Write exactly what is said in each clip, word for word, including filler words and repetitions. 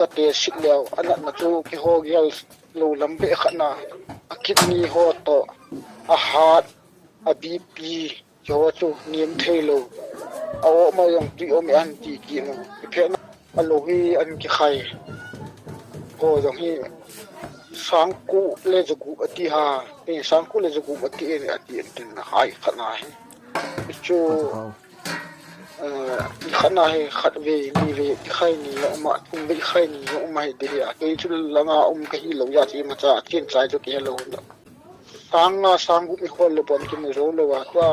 Ka test leh, anatna chu keiho gel lou lam beh khat na, a kidney ho toh, a heart, a B P, keiho chu nem thei lou. A oma jong tui om e ahin ti kit u. Kiphetna a lou hi ahin kikhai. Ho jong hi sang ko le jagup ati ha. Ni sang ko le jagup ati e ati en tin na hai khat na hi. Chu, eh, ni khat na hi khat vei, ni vei, ti khai ni a um a, thum vei khai ni a um a hi ti hi a. Kei chu langa um ka hi lou a, chi ma cha, chen chai chu kei lou na. Sang nga sang gup i khol le pon kimu jou lou a, tua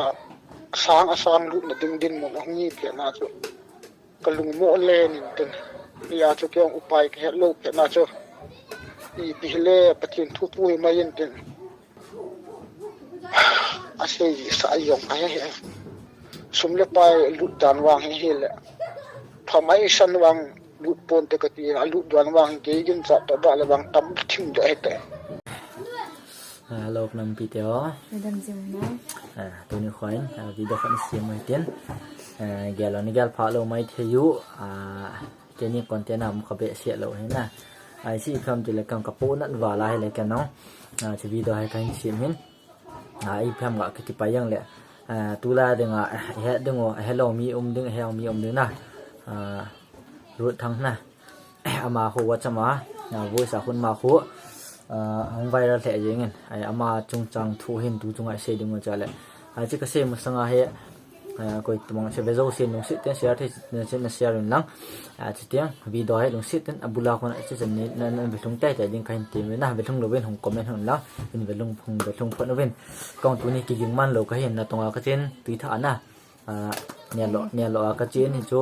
sang a sang lut na ding dinmun a hung hi phet na chu. Ka lung mo le nin tin. Ni a chu kei upai ka het lou phet na chu. Ipi hile Pathen thu thu hi mai in tin. A sei sa jong a he he. Sum le pai lut dan vang hi hile. Phamai san vang lut pon te kati, a lut dan vang kei gin cha to ba le vang tam thim de he te. Ah, hello, nampi te ho. Madam Jim na. Ah, tuni khoin, ah, video khat ni siam mai tin. Ah, gel lo ni gel pha lou mai thei u. Ah, Keini content a um kha behseh lou hi na. Ai si kham ti le kam ka po nat vala hi le ka nong. Ah, chu video hi ka hin siam hin. Ah, i pham ga ka kipai jang le. Ah, tu la ding a, eh, he ding o, he lou mi um ding, he mi um ding na. Ah, Ruth Thang na. Ama khu WhatsApp a, ah, voice a khun ma khu. Ah, hung viral the jeng in. Ai ama chungchang thu hin tu chunga sei ding o cha le. Ai chi ka sei masanga he. Ah, koi tabang se ve jou sin lungset ten share thei, na share un lang. Ah, chutiang video hi lungset ten abula khun a chu chan ni na, na ve lhung tai tai ding ka hin ti me na, ve lhung lou vin hung comment un lang. Hin ve lhung, hung ve lhung phot uvin. Kong tuni kiging man lou ka hin na tonga ka chen tui tha na. Ah, ne lo, ne lo a ka chen hi chu,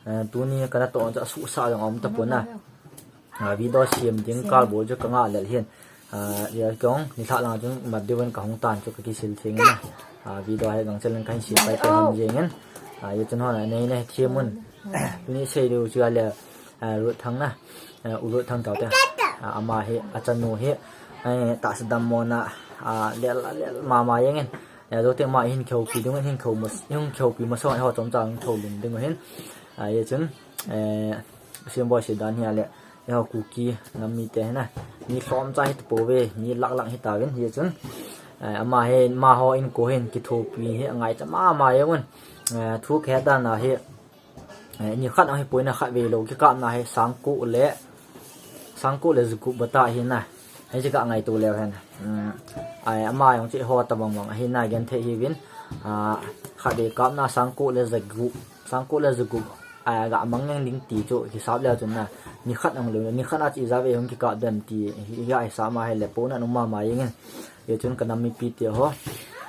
ah, tuni ka na to cha su sa jong um ta pon na. Ah, video siam ding kal bol chu ka nga lel hin. Ah, ya kong ni thla lang chun mat diu in ka hung tan chu ka kisil theng na. Ah, video hi gang chelen ka hin siam pai pai hon jeng in. Ah, ya chun hon nei nei thiam un. Tuni sei diu chu a le, ah, Ruth Thang na. Ah, U Ruth Thang tau te. Ah, ama hi, a chanu hi. Ai, ta sa dam mo na. Ah, lel, lel ma ma jeng in. Ya, zo te ma hin kheu pi ding hin kheu mas, hin kheu pi mas ho chom chang kheu lum ding hin. Ah, ya chun, eh, Siam boi si dan hi a le, eiho Kuki nam mite hi na, mi lhom cha hi ta po ve, mi lak lak hi ta vin, hi chun, eh, ama hi, ma ho in ko hin kithopi hi a ngai cha ma ma jeng un, eh, thu khe dan a hi, eh, ni khat a hi poi na khat vei lou kikap na hi sang ko le, sang ko le jagup bata hi na, Hei, chi ka ngai tu leu hen. Um, ai, ama jong chi ho tabang bang. Ahi na gen thei hi vin. Ah, khat vei kap na sang ko le jagup. Sang ko le jagup. Ai, ga mang ngang ding ti chu, hisap leu chun na. Ni khat ang leu, ni khat a chi ja vei hung kikap dem ti. Hi, hi, ai, sa ma hi le po na nu ma ma jeng in. Ye chun ka nam mipi te ho.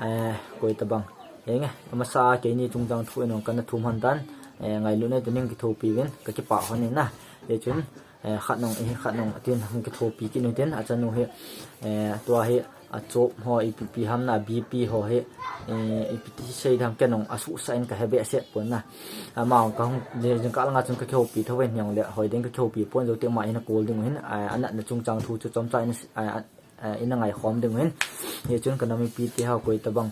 Eh, koi tabang. Jeng e, amasa keini chungchang thu in ong ka na thum hon tan. Eh, ngailut nei tunin kithopi vin. Ka kipah hon in na. Ye chun. Eh, khat nung, eh, khat nung, tin hung kithopi kit un tin, a chanu hi, eh, tua hi, a chop ho, ipi pi ham na, B P ho hi, eh, ipi ti sei dam ken nung, a susa in ka he behseh pon na. Ama ka hung, jing, jingkah langa chun ka kithopi tho vin hiong le, hoi ding ka kithopi pon jou te ma in a kol ding hin, a, a natna chungchang thu chu chomcha in, a, a, a, in a ngai khom ding hin. Hi chun ka nam mipi te ho koi tabang.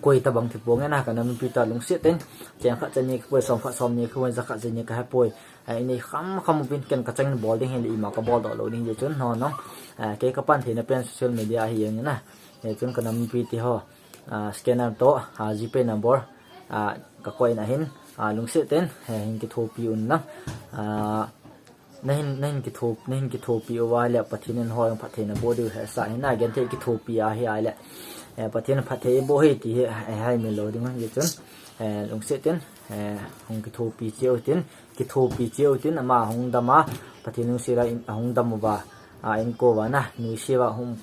Koi tabang thi pon nge na ka nam mipi ta lungset ten. Cheng khat cheni ka poi, som khat som ni ka poi, ja khat cheni ka he poi. Ai, nei kham kham uvin ken ka cheng bol ding hin le ima ka bol doh lou ding je chun, no, no. Ah, kei ka pan theina pen social media hi jeng na. He chun ka nam mipi te ho, ah, scanner to, ah, GPay number, ah, ka koi na hin, ah, lungset ten, he hin kithopi un lang. Ah, na hin, na hin kitho, na hin kithopi uva le Pathen in hoi phattheina boh diu he sa hin na gen thei kithopi a hi a le. Eh, Pathen phatthei boh hi ti hi, eh, hai mi lou ding je chun. Eh, lungset ten, eh, hung kithopi cheu tin. Kithopi cheu tin ama hung dam a, Pathen lungset a in, a hung dam uva, a in ko va na, nuisat va hung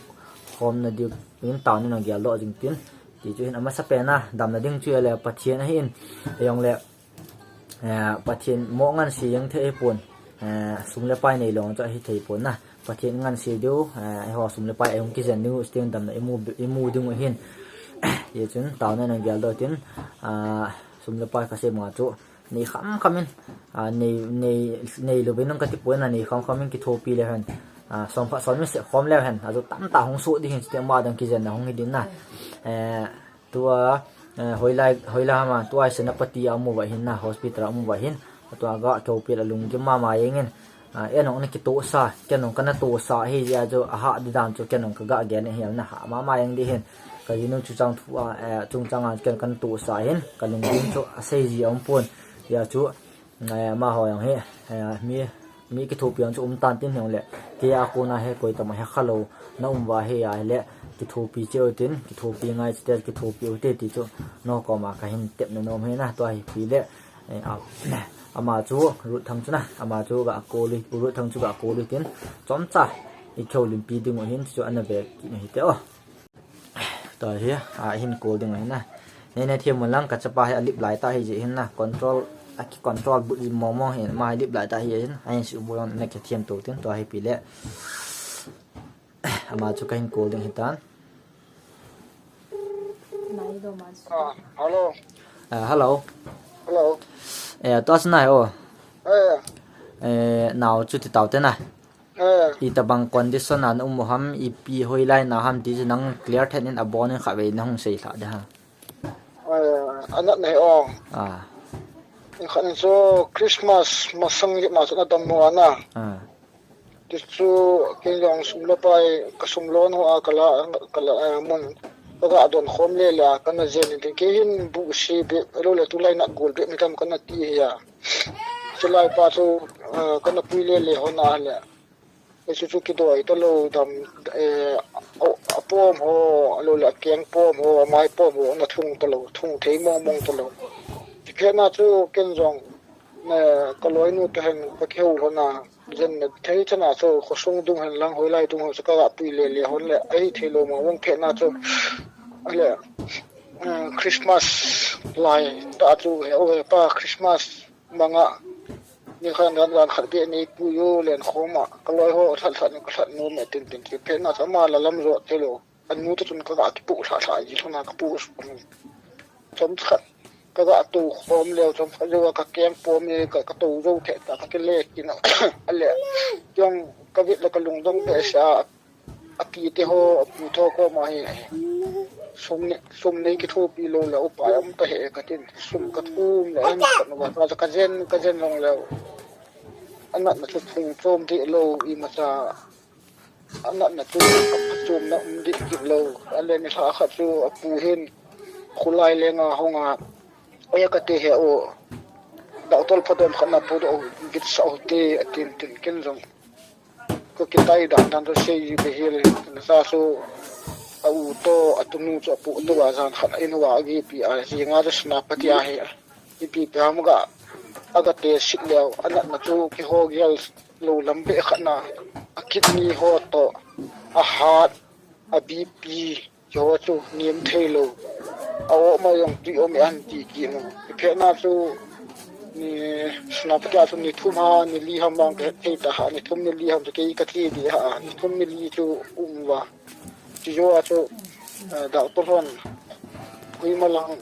khom na diu in taona in ong gel doh jing tin. Ti chu hin amasa pen a, damna ding chu le Pathen ahi in, jong le, eh, Pathen mo ngan si jeng thei pon, eh, sum le pai nei lou chu ahi thei pon na. Pathen ngan si diu, eh, eiho sum le pai ei hung kijen diu, sting damna i mu, i mu ding u hin. Ye chun, taona in ong gel doh tin, ah, sum le pai ka sei ma chu, Nei kham kham in, ah, nei, nei, nei lou vin nung ka ti pon na nei kham kham in kithopi leu hen. Ah, som khat som ni se khom leu hen. Ajo tamtah hung soh ding hin chutiang ma dang kijen na hung hi din na. Eh, tua, eh, hoilai, hoilai ham a, tua Senapati a um uva hin na, hospital a um uva hin. Tua ga kithopi la lunggim ma ma jeng in. Ah, ken jong na kitohsa, ken jong kana tohsa hi jeh a chu, aha di dan chu ken jong kaga gen hi na ha mama jeng di hin. Ka jinu chu chang thu a, eh, chungchang a ken kana tohsa hin, ka lunggim chu asei ji aum pon. Hijeh a chu, eh, amaho jong hi, eh, mi, mi kithopi jong chu um tan tin jong le. Kei a kona hi koi tama hi khalou na um uva hi a le. Kithopi cheu tin, kithopi ngai chete, kithopi u te ti chu. No koma kahin tepna nom hi na, tua hi pi le. Eh, a, ama chu Ruth Thang chu na, ama chu ga call u, Ruth Thang chu ga call u tin, chomcha i kihoulimpi ding u hin chu ana ve kit u hite o. Tua hi, a hin call ding u hin na. Nei nei thiam lang ka chapa hi alip lai ta hi jeh hin na, control, a ki control but jin mong mong hin, ama hi alip lai ta hi hin, a hin si u bo jong na kithiam to tin, tua hi pi le. Ama chu kahin call ding hitan. Ah, hello. Ah, hello. Hello. Eh, tua chu nai o. Eh. Eh, nao chu ti tau te na. Eh. Itabang condition a na um u ham, ipi hoilai na ham ti chu nang clear then in abon in khatvei na hung sei lha de ha. Eh, anat nei o. Ah. Khat chu Christmas masang ji ma chu na dam mo ana. Ah. Tichu, ken jong sum le pai, ka sum lon ho a ka la, ka la, eh, mun. Ka ga don khom le le a, kana jen in tin. Kei hin bu si be, lo le tulai na gol be, mi tam kana ti hi a. Chulai pa chu, eh, kana pui le le ho na le. Kei chu chu kidoi ta lo dam, eh, a, a pom ho, lo le a keng pom ho, a mai pom ho, na thung ta lo, thung thei mong mong ta lo. Ti khe na chu ken jong, eh, ka loinu te hen ka kihou lhon a. Jen na thei chana chu khosung dung hen lang hoilai dung ho chu ka ga pui le le hon le ahi thei lo ma vong phe na chu. Ale, eh, Christmas lai ta chu he o he pa Christmas manga ni khan ran ran khat be nei pu yo len khoma ka loi ho that that ni ka that no me tin tin ti phe na chu ama la lam ro thei lo. Anu te chun ka ga kipu lha lha ji lhona ka pu. Chom khat ka ga to khom leo chom khat jo ka kem pom e ka, ka to jo the ta ka kile kina. Ale jong ka vit la ka lungdong behseh a, a pi te ho, a pu te ho koma hi. Sum nei, sum nei kithopi lou le upai um ta he ka tin. Sum ka thum le an ka no ba ta ka jen, ka jen long leo. Anat na chu thung chom di lou imacha. Anat na chu ka phachom na um di kit lou. Ale ni lha khat chu a pu hin khulai le nga hong a. Oi ka te he o. Doctor phadom khat na pu do git sa o te a tin tin ken jong. Ko kitai dan dan to sei ji be hil. Na sa su a u to a tunu chu a pu to a jan khat a in wa gi pi a ji nga chu sna pati a he. Ipi pi ham ga, aga te sik leo, anat na chu kiho gial lo lam be khat na, a kidney ho to, a heart, a B P, jo chu nim thei lo. A o ma jong tui om e an ti ki no. Phe na chu ni sna pa chu ni thum ha, ni li ham mang ke thei ta ha, ni thum ni li ham ke ka ti di ha, ni thum ni li chu um va. Ti jo a chu, eh, doctor hon, kui ma lang,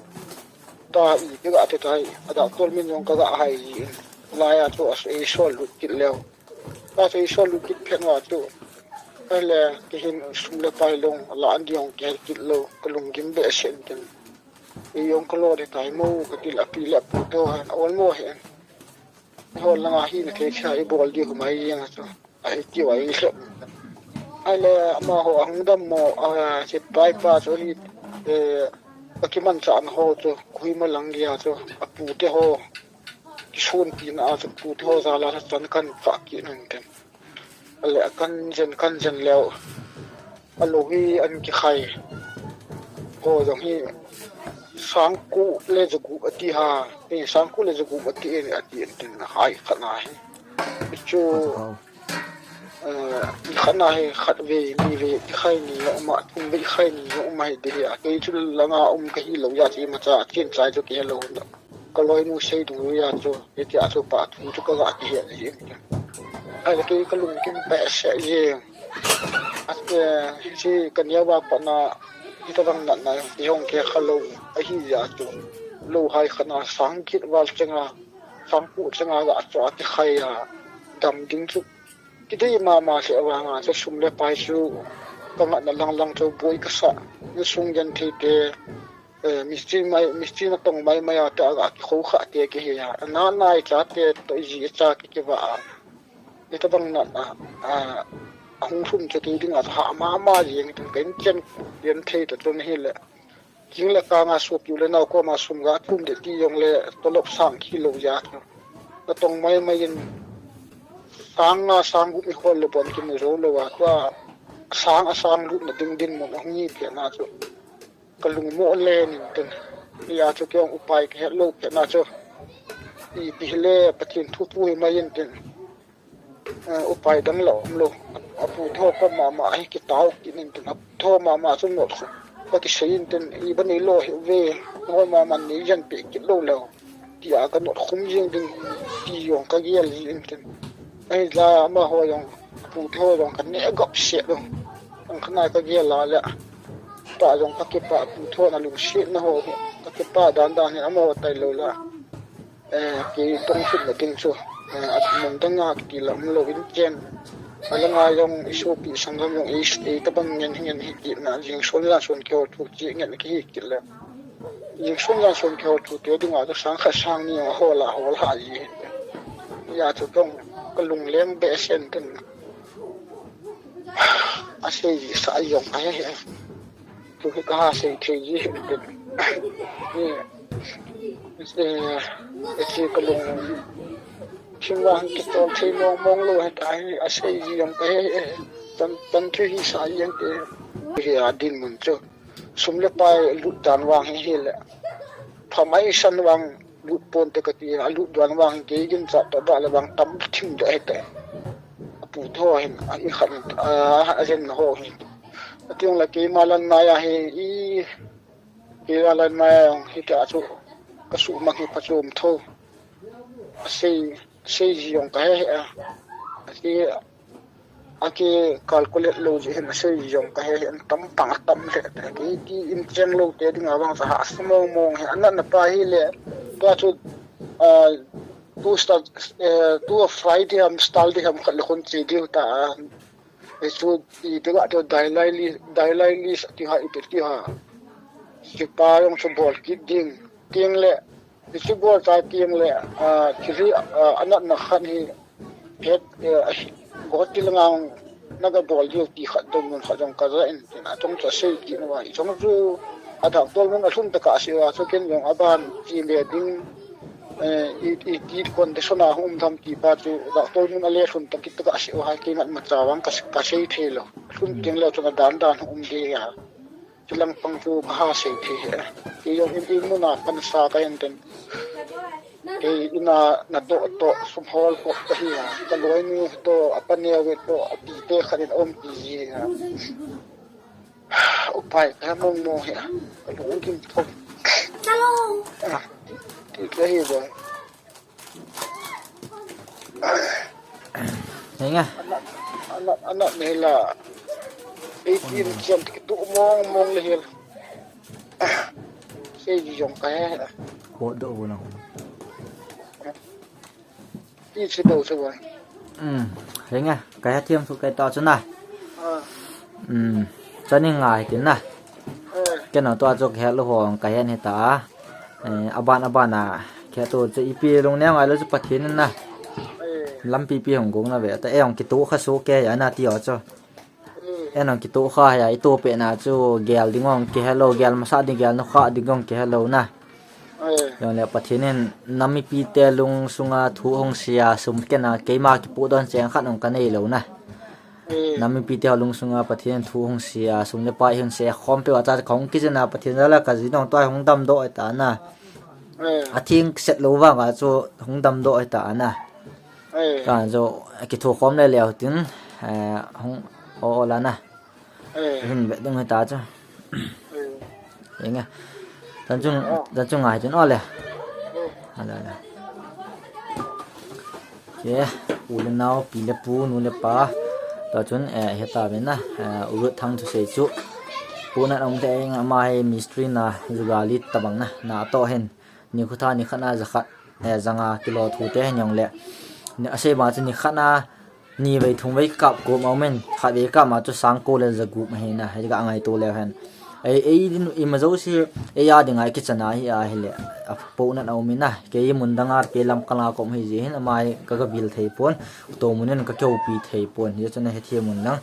ta i, ti ga te tai, a doctor min jong ka ga hai ji in. Lai a chu a su, ei sol lut kit leo. Ta chu ei sol lut kit phet ma chu. Ka le, ki hin sum le pai long, la an di jong ki hel kit lo, ka lunggim behseh in tin. Ei jong ka lo de tai mo, ka ti la pi le pu to, a ol mo he. Hol langa hi na thei cha i bol di hu mai jeng a chu. Ai ti wa i se. Ai le amaho a hung dam mo, a, sepai pa chu hi, eh, a kimanchah na ho chu, Kohima lang gei a chu, a pu te ho. Kisun pi na a chu, pu te ho jal a chan kan phah kit nung ten. Ale a kan jen, kan jen leo. A lo hi an kikhai. Ho jong hi sang ko le ja gup a ti ha. Ni sang ko le ja gup a ti e ni a ti en tin a hai khat na hi. Chu, eh, khat na hi khat ve, ni ve, kikhai ni a um a, thum ve khai ni a um a hi ti hi a. Kei chu langa um ka hi lo ya chi ma cha, chin chai chu ki he lo. Ka loinu sei dung ya chu, hiti a chu pa thu chu ka ga ti he ji. Ai le kei ka lungkim behseh ji. Ate, si ka nia ba pa na, hita bang na na, i hong ke kha lo, a hi ya chu. Lo hai kha na sang kit val chenga, sang pu chenga ga chu a ti khai ya. Dam ding chu. Ki dei ma ma se wa nga se sum le pai chu. Ka nga na lang lang chu boi ka sa. Ni sung yan thei te. Eh, mistri mai, mistri na tong mai mai a te aga ki kho kha te ki he a. Na nai cha te to ji cha ki ki va a. Hitabang na, a, a, ahung lhum chu kei dinga chu hah mama jeng tin ka inchen len thei ta chun hile. King le kanga sopi u le nao koma sum ga thum de ti jong le tolop sang kilo ja chu. Natong mai mai in sang nga sang gup i hol le bon kimu jou lou a tua sang a sang lutna ding dinmun ahung hi phet na chu. Ka lungmo len in tin. Hia chu kei jong upai ka het lou phet na chu. Ipi hile Pathen thu thu hi mai in tin. Eh, upai dang la um lou. Apu tho ka mama hi kitao kit in tin. Apu tho mama chu not khu. Ka kisei in tin. I ba nei lou hi ve. Hoi mama nei jan pe kit lou lou. Tia ka not khum jing ding. Ti jong ka gel ji in tin. Ahi la amaho jong. Apu tho jong ka ne gop se dong. Ang khana ka gel la le. Ta jong ka kipa apu tho na lungset na ho. Ka kipa dan dan hi amaho tai lou la. Eh, kei tong sut na ding chu, eh, a mun dang a kiti lam lo in chen. A langa jong i sopi sanggam jong i, i tabang ngen hi ngen hi kit na, jing son jan son kihou thu chi ngen ki hi kit le. Jing son jan son kihou thu te dinga chu sang khat sang ni jong a hol a hol ha ji hi. Hia chu tong ka lung leng be sen ten. A sei ji sa jong a he he. Tu hi ka ha sei thei ji hi. Ni, eh, eh, chi ka lung. Thim vang kitol thei mong mong lou hi ta hi, a sei ji jong ka he, eh, tan, tan thu hi sa jeng te. Hi a dinmun chu. Sum le pai lut dan vang hi hi le. Phamai san vang lut pon te ka ti, a lut dan vang hi kei gin cha ta ba le vang tam thim de hi te. Apu tho hin, a i khan, a, a jen na ho hi. Ati jong le keima lan maya hi, i, keima lan maya jong hi ta chu, ka su mang hi pha chom tho. A sei, sei ji jong ka he he a. A sei, a ki calculate lou ji hin a sei ji jong ka he he a tam pang a tam le. Ki, ki in cheng lou te dinga vang sa ha sa mong mong he. A natna pa hi le, tua chu, ah, tu start, eh, tu Friday ham, Saturday ham khat le khun chi diu ta a. Hichu i tega teo Dalai Li, Dalai Li ti ha, ipi ti ha. Kipa jong chu bol kit ding. Ting le, hichu bol ta ting le, ah, thil hi, ah, a natna khat hi, phet, eh, go til ngang na ka bol diu ti khat dong mun khat jong ka ja in, tin a tong chu a sei kit na va. I chong chu a doctor mun a lhun ta ka sei va, chu ken jong a ban chi le ding, eh, i, i ti condition a hung um tham ti pa chu doctor mun a le lhun ta kit ta ka sei va, kei mat ma cha vang ka, ka sei thei lou. Lhun ting lou chu na dan dan hung um de a. Chulang pang chu ka ha sei thei he. Kei jong in, in mun a pan sa ka en ten. Kei in a na to to sum hol ko ka hi a. Ka loi nu to, a pa neo ve to, a pi te khat in a um ti ji he a. Upai ka mong mong he a. Ka lung kim thok. Chalo. Ah, ti ka hi boi. Hinga. Anak, anak, anak ni la. Eighteen siam ti tu mong mong le hil. Sei ji jong ka he. Ko do bo na. Ti si do se boi. Hmm. Hinga. Ka he thiam su kai ta chu na. Ah. Hmm. Chani ngai tin na. Eh. Ken a tua chu ka he lo ho ka he ni ta. Eh, aban, aban a, khe tu chu ipi lung neo ngai lou chu Pathen in na. Eh. Lampi pi hung gong na ve. Ta e hung kitu kha su ke ya na ti o chu. Eh. E hung kitu kha ya i tu pe na chu gel ding hung kihe lou, gel masa ding, gel nu kha ding hung kihe lou na. Eh. Jong le Pathen in nam mipi te lung sunga thu hung sia sum ken a keima kipu don cheng khat hung ka nei lou na. Eh. Nam mipi te ho lung sunga Pathen thu hung sia, sum le pai hung sia, khom pe wa cha khong ki jena Pathen jala ka ji dong tua hung dam doh ta na. Eh. A thing set lou vang a chu hung dam doh ta na. Eh. Ka jo ki thu khom le le tin, eh, hung o o la na. Eh. Hin be ding ta chu. Eh. Inge. Tan chung, oh, tan chung ngai tin o le. Eh. Ala, ala. Ke, u le nao, pi le pu, nu le pa. Tua chun, eh, heta ve na, eh, u Ruth Thang thusei chu. Pu na um te eng ama hi mistri na, jugali tabang na, na to hin. Ni khu tha, ni khat na, za khat, eh, za nga kilo thu te hin jong le. Ni, a sei ba chu ni khat na, ni vei thum vei kap ko ma men, khat vei kap ma chu sang ko le za gup ma hi na, hei ka ngai to le hen. Ei, ei din ima jouse, ei a dinga kichan a hi ahile, apohnat aum in a, kei mun dang a, kei lam kala kom hi jeh hin, ama hi ka, ka bil thei pon, tua mun in ka kihoupi thei pon, hijeh chun na hethem un lang.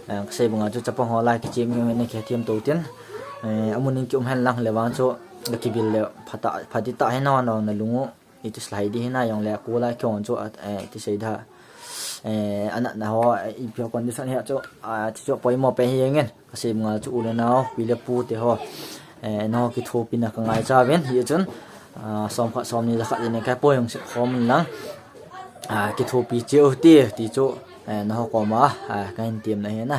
Eh, ka sei banga chu chapang ho lai kichim hi na kihethem to tin. Eh, amun in kium hen lang le vang chu, ka kibil le phata, phati ta hen, na, na, na lung u. Iti slide di hina jong le, kula kion chu, eh, ti sei da. Eh, anatna ho, eh, ipi ho condition hi chu, ah, ti chu poimo pen hi jeng in. Ka sei banga chu u le nao, pi le pu te ho. Eh, na ho kithopina ka ngaicha uvin, hijeh chun, ah, som khat, som ni, ja khat, ja ni ka poi jong sep khom un lang. Ah, kithopi cheh u hite, ti chu, eh, na ho koma, ah, ka hin temna hi na.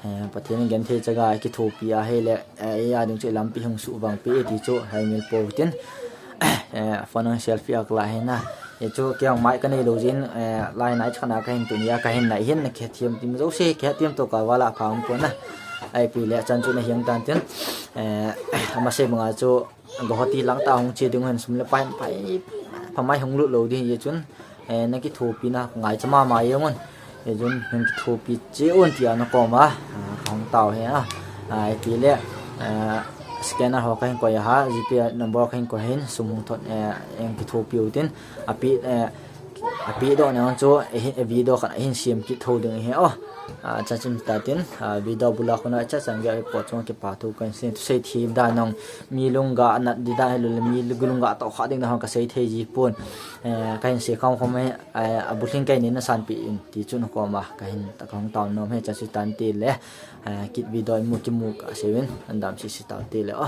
Eh, Pathen in genthei chaga kithopi ahile, eh, ei a ding chu lampi hung suh vangpi e ti chu haimil pou tin. Eh, phone a selfie a ka la hi na. Eh, chu kei jong mic ka nei lou jeh in, eh, lai nai chana ka hin tun a ka hin nai hin na kihethem tim jouse, kihethem to ka vala pha um pon na. Ipi le chan chu na hiang tan tin. Eh, ama sei banga chu Guwahati lang ta hung che ding hen sum le pai, pai, phamai hung lut lou ding hijeh chun, eh, na kithopina ngaicha mama jeng un. Hijeh chun, hung kithopi cheh un tia na koma, ah, ka hung tao hi a. Ah, ipi le, ah, scanner ho ka hin koi a ha, G P number ka hin koi hin, sum hung thot, eh, hung kithopi u tin, api, eh, api doh na chu, eh, video khat hin sem kit tho ding hi o. Ah, chachun ta tin, ah, video bula khuna cha chan ge po chung kipa thu ka hin sei, thusei thim dan jong, mi lung ga nat di dan hilou le, mi lung ga toh kha ding dan jong ka sei thei ji pon. Eh, ka hin sei kham kham e, eh, abulhing kei ni na sanpi in, ti chu na koma, ka hin ta ka hung tao nom e, chachun tan ti le, eh, kit video imu kimu ka sei uvin, an dam sisi tao ti le o.